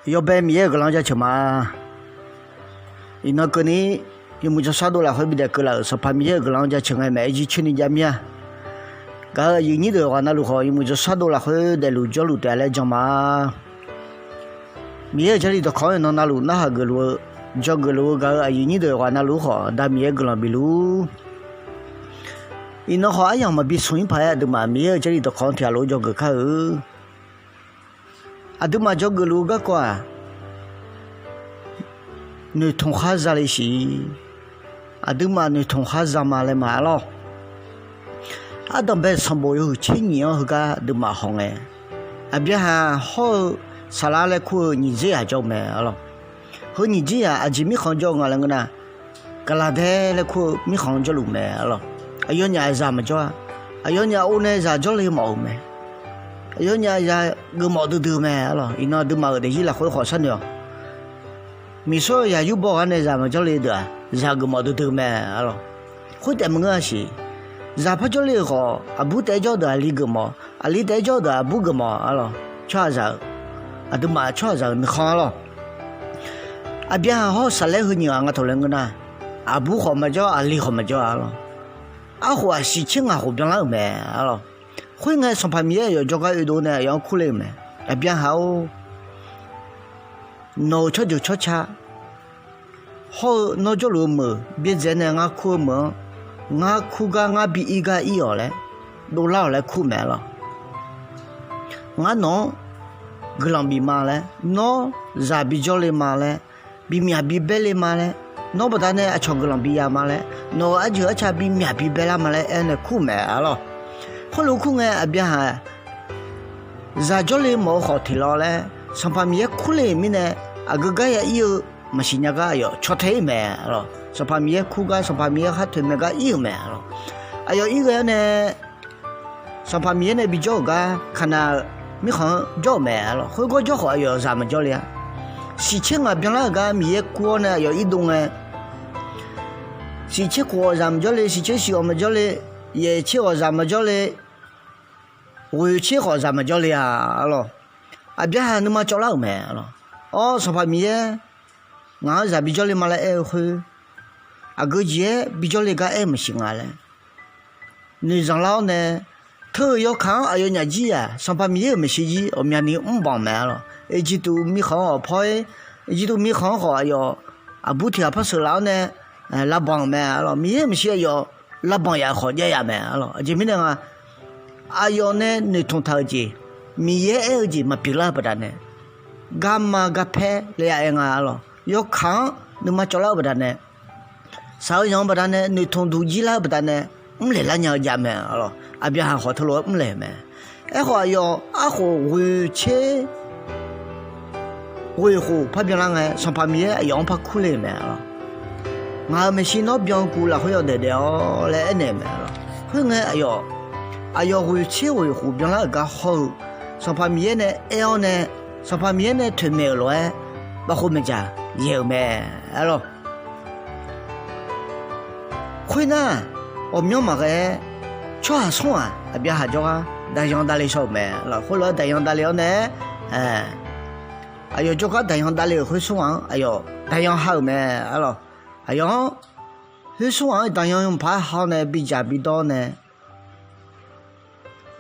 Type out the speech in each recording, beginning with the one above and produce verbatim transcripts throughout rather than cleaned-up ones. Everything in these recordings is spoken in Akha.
Yawbae Miqyaer-euq guiqlanq-anr jaceuq ma. Iqnan keuvni, yawmuiq jawrshar dov lafkhoer bidaef keuvlaf-euq Sanqpaq Miqyaer-euq guiqlanq-anr jaceuq ngae maeq-aer jircoer ni jav mir-a. Gaq-euq aqyuif nyir deuq yawqghaq navluf khawf, yawmuiq jawrshar dov lafkhoer daefluf jawrluf taef-a laer jan ma. Miqyaer-euq Jarlif dawqkawq-anr iqnan navluf narhaq geufluf-eu, dzawgeuf luf-eu gaq-euq aqyuif nyir deuq yawqghaq navluf-ur khawf, Da Miqyaer guiqlanq bifluf-ur. Iqnan khawf, aryamq maqbi smq-ir paq-aer aqduimaf Miqyaer-euq Jarlif dawqkawq-anr tiqghaq lof-aer dzawgeuf kar-eu. Aqduimaf dzawgeuf luf-eu garkawv-aq, noeqtmq khar zale siq. Aqduimaf noeqtmq khar za ma laer ma arlawr. Ardanqbae sanqbof yawhuiq tser nyiq-anr heugar aqduimaf hawngae, Aqbyaqhaq hawr-eu Saqlar laer kur-eu nyiq dzer zaq jawr-eu mae arlawr. Heu nyiq dzer zaq aqjeq mirkhanq jawr-eu nga laer ngeur nar, Gaqlaqdaer laer kur-eu mirkhanq-anr jawrluf mae arlawr. Aqyawfnyaf zaq maqjawr-a. Aqyawfnyaf or nae zaq jawrle mawf-euq mae. Aqyawfnyaf zaq geufmawf duidui-eu mae arlawr. Iqnan aqduimaf-euq daefzir lafkhoer khawf sharnoeq-awq. Miqsawr-eu zaq yurbaw ghaq nae zaq maqjawrle deuq-aq, zaq geufmawf duidui-eu mae arlawr. Khoertaef maqngeur-a siq. Zaq par jawrle-euq khawf, aqbur taef-aer jawr-eu deuq aqli geufmawf, aqli taef-aer jawr-eu deuq aqbur geufmawf arlawr. Tsawrhaqzaq-euq, aqduimaf tsawrhaqzaq-euq nuikhanr arlawr. Aqbyaqhaq hawr-eu Saqlar heu nyiq ghaq nga taq laer ngeur nar, aqbur khawf maqjawr, aqli khawf maqjawr arlawr. Arkhof-aq siqtser ngaq khof byanlar-euq mae arlawr. Khoerngae Sanqpaq Miqyaer aqyawf jawrgar oedov nae aqyawf-anr kurle-euq mae. Aqbyaqhaq-or, nawq-euq tsawrjeuq tsawrca hawr-eu nawr jawrluf-eu meuq byaerdzae nae ngar kur-eu meuq-anr, ngar kur gar ngar bi ir gar ir-awq laer, dovlar-awq laer kur mae arlawr. Ngar nawq-anr guiqlanq bif ma laer, nawr zaq bijawr le ma laer, bimyaq bibaer le ma laer, nawr baqdanae aqcawq guiqlanq biya ma laer, nawq-euq arjeuq arca bimyaq bibaer lar ma laer aer nae kur mae arlawr. Khoerlof kur ngae Aqbyaqhaq zaq jawrle mawf-eu khawf teq law laer, Sanqpaq Miqyaer kurle-euq mirnae, aqgeu gar ya ir-eu maqsiq nya gar aqyawf caw tae ir mae arlawr. Sanqpaq Miqyaer kur gar, Sanqpaq Miqyaer khar toeqmaeq gar ir-euq mae arlawr. Aqyawf ir ghae-awr nae Sanqpaq Miqyaer nae bijawr-euq gar Kaqnaq-eu mirkhanq-anr jawr-euq mae arlawr. Khoergar jawr khawf aqyawf zaq maqjawr le-a. Siqtser ngaq byanlar-euq gar Miqyaer kur-awr nae aqyawf irdov ngae, siqtser khof ghawf zaq maqjawr le, siqtser siq ghawf maqjawr le, yaeq tser ghawf zaq maqjawr le, ghoeq tser khawf zaq maqjawr le-a arlawr. Aqbyaqhaq nuima cawvlar-euq mae arlawr. Awr, Sanqpaq Miqyaer ngaq-anr zaq bijawr le ma laer aer-eu khoer, aqgeu jeq-aer bijawr le gar aer-eu maqsiq nga laer noeqzanq lar-awr nae, teu-euq yawkaq-anr aqyawfnyaf jir-aq, Sanqpaq Miqyaer-euq maeqshi jir ghawqmyani mrbanq mae arlawr. Irjirtuv mirkhanq-anr khawf paw-ir, Irjirtuv mirkhanq-anr khawf aqyawf aqbur tiq ghaq par sheuqlaf-awr nae, lavbanq mae arlawr. Miqyaer-euq maeqshi aqyawf lavbanq yaf khawf jav yaf mae arlawr. Aqjeq mirnae nga, aqyawf nae noeqtmq taq-euq jeq, Miqyaer aer-eu jeq maqpyeuflar-eu baqdanae, garma garpaer le-a aer nga arlawr. Yawkaq-anr nuima cawvlar-eu baqdanae, shaq-eu zanq-eu baqdanae, noeqtmq duq jir lar-eu baqdanae, mrlaeq lar nya-eu jav mae arlawr. Aqbyaqhaq khawf teulof-aer mrlaeq-euq mae. Aerkhawf aqyawf arkhof ghoeq tser ghoeq khof par byanlar ngae, Sanqpaq Miqyaer aqyawf-anr par kurle-euq mae arlawr. Ngaq-euq maeqshi nawr byan-eu guv lafkhoer yawdaef daef-awr laer aernaeq-euq mae arlawr. Khoerngae aqyawf, aqyawf ghoeq tser ghoeq khof byanlar-euq gar hawr-eu, Sanqpaq Miqyaer nae aer-awr nae, Sanqpaq Miqyaer nae toeqmaeq-euq lof-aer, bavkhov maeqdzaq yaeq-euq mae arlawr. Khoernar, ghawqmyanr maqghae-aer, tsawrhaq smr-aq Aqbyaqhaq jawrgar daqyan davle shaw-euq mae arlawr. Khoerlof-aer daqyan davle-awr nae, aqyawf jawrgar daqyan davle-euq khoer smr ghaq-anr aqyawf daqyan ha-euq mae arlawr. Aqyawf-anr khoer smr ghaq-anr daqyan yawpaq-aer ha-awr nae bidzaq bidawr nae,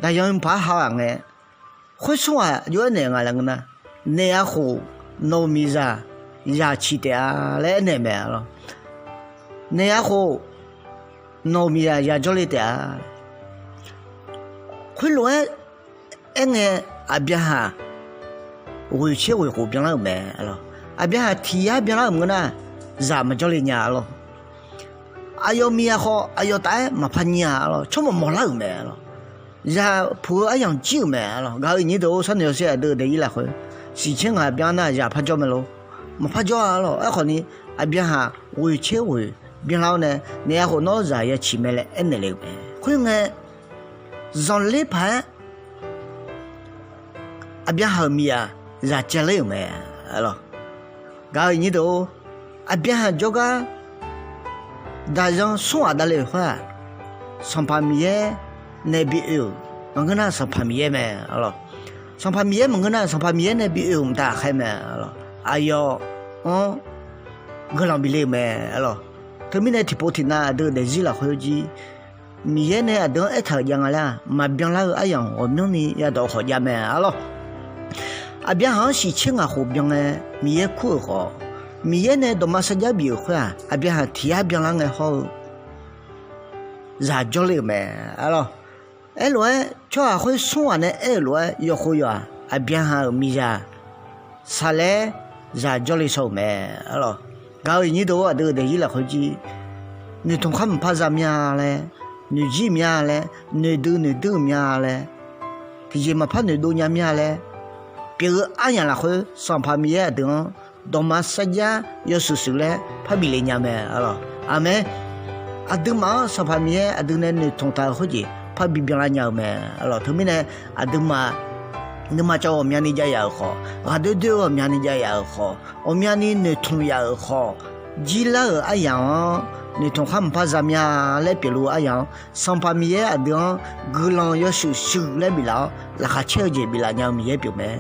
daqyan yawpaq-aer ha-aq ngae, khoer smr ghaq jov-aer naeq nga laer ngeur nar, naef arkhof nawq-euq miqzaq zaq ciq taef-a laer aernaeq mae arlawr. Naef arkhof nawq-euq miqzaq zaq jawrle taef-a. Khoerlof-aer aerngae, Aqbyaqhaq ghoeq tser ghoeq khof byanlar-euq mae arlawr. Aqbyaqhaq tiq yar byanlar-euq maqngeur nar, zaq maqjawr le nya arlawr. Aqyawf miqzaq khawf aqyawf taf-aer maqpar nyir-a arlawr. Tsawrmawq mawqlar-euq mae arlawr. Zaq puq-eu aryamq jir-euq mae arlawr. Gaq-euq nyir deuq-or, sharnoeq yawshaef aqdui-eu daefzir lafkhoer, siqtser ngaq byanlar nar zaq par jawr mae lor. Maqpar jawr-a arlawr. Aerkhawf ni, Aqbyaqhaq ghoeq tser ghoeq byanlar-awr nae, naef arkhof nawr zaq ya ciq mae laer aernaeq le-euq mae. Khoerngae, zanqler paq-aer Aqbyaqhaq-euq miqzaq zaq caeler-euq mae arlawr. Gaq-euq nyir deuq-or, Aqbyaqhaq jawrgar daqyan smr ghaq davle-euq khoer-aq, Sanqpaq Miqyaer nae bi oe-euq maqngeur nar, Sanqpaq Miqyaer mae arlawr. Sanqpaq Miqyaer maqngeur nar, Sanqpaq Miqyaer nae bi oe-euq mqtav ghaqkhaer mae arlawr. aqyawf-anr guiqlanq bif le-euq mae. Arlawq, teumirnae tiqpov tiqnav aqdui-euq daefzir lafkhoer jir, Miqyaer nae aqdui-anr aertaq-euq jav nga laer-aq, maqbyanlar-eu aryamq ghawqmyanrni yadawq khawf jav mae. Arlawq, Aqbyaqhaq-anr shiq tser ngaq khof byan ngae, Miqyaer kur-euq khawf, Miqyaer nae dawqma sarjax bif-euq khoer-aq, Aqbyaqhaq tiq yar byanlar ngae hawr-eu zaq jawrle-euq mae. Arlawq, aerlof-aer tsawrhaq khoer smr ghaq nae aer-euq lof-aer yawqkhof yawq-aq, Aqbyaqhaq-euq miqzaq saqlaer zaq jawrle shaw-euq mae. Arlawq, gaq-eu iqnyir deuq-or, aqdui-euq daefzir lafkhoer jir, noeqtmq khar mqpar za mya laer, noeqjir mya laer, noeqdui noeqdui-eu mya laer, tiqjeq maqpar noeqdov nya mya laer pyeuf-eu aryamq lafkhoer, Sanqpaq Miqyaer aqdui-anr dawqma sarjax yawshuif shuif laer parbif le nya mae. Arlawq, aqmeq. Aqduimaf-anr Sanqpaq Miqyaer aqdui nae noeqtmq taq-euq khoerjeq parbi byanlar nya-eu mae. Arlawq, teumirnae aqduimaf nuima cawv ghawqmyani jav yaf-euq khawf, ghaqdoer doer-eu ghawqmyani jav yaf-euq khawf, ghawqmyani noeqtmq yaf-euq khawf, jirlar-euq aryamq-anr noeqtmq khar mqpar za mya laer pyeufluf-eu aryamq-anr, Sanqpaq Miqyaer aqdui-anr guiqlanq yawshuif shuif laer biflaf-awr, laqkhaq caer-eu jeq biflaf nya-eu Miqyaer pyeuf mae.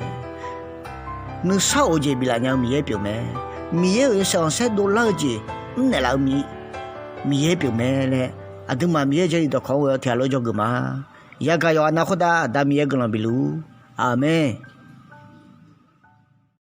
Nuisar of jeq biflaf nya-eu Miqyaer pyeuf mae. Miqyaer-euq yawshaef khanqsaer dovlar-eu jeq mrnaeq laf-eu Miqyaer pyeuf mae laer, aqduimaf Miqyaer-euq jarlif dawqkawq-anr ghoe-awr tiqghaq lof-aer dzawgeuf ma. Yagaq yawqha nav khoertav Aqda Miqyaer guiqlanq bifluf-ur. Aqmeq.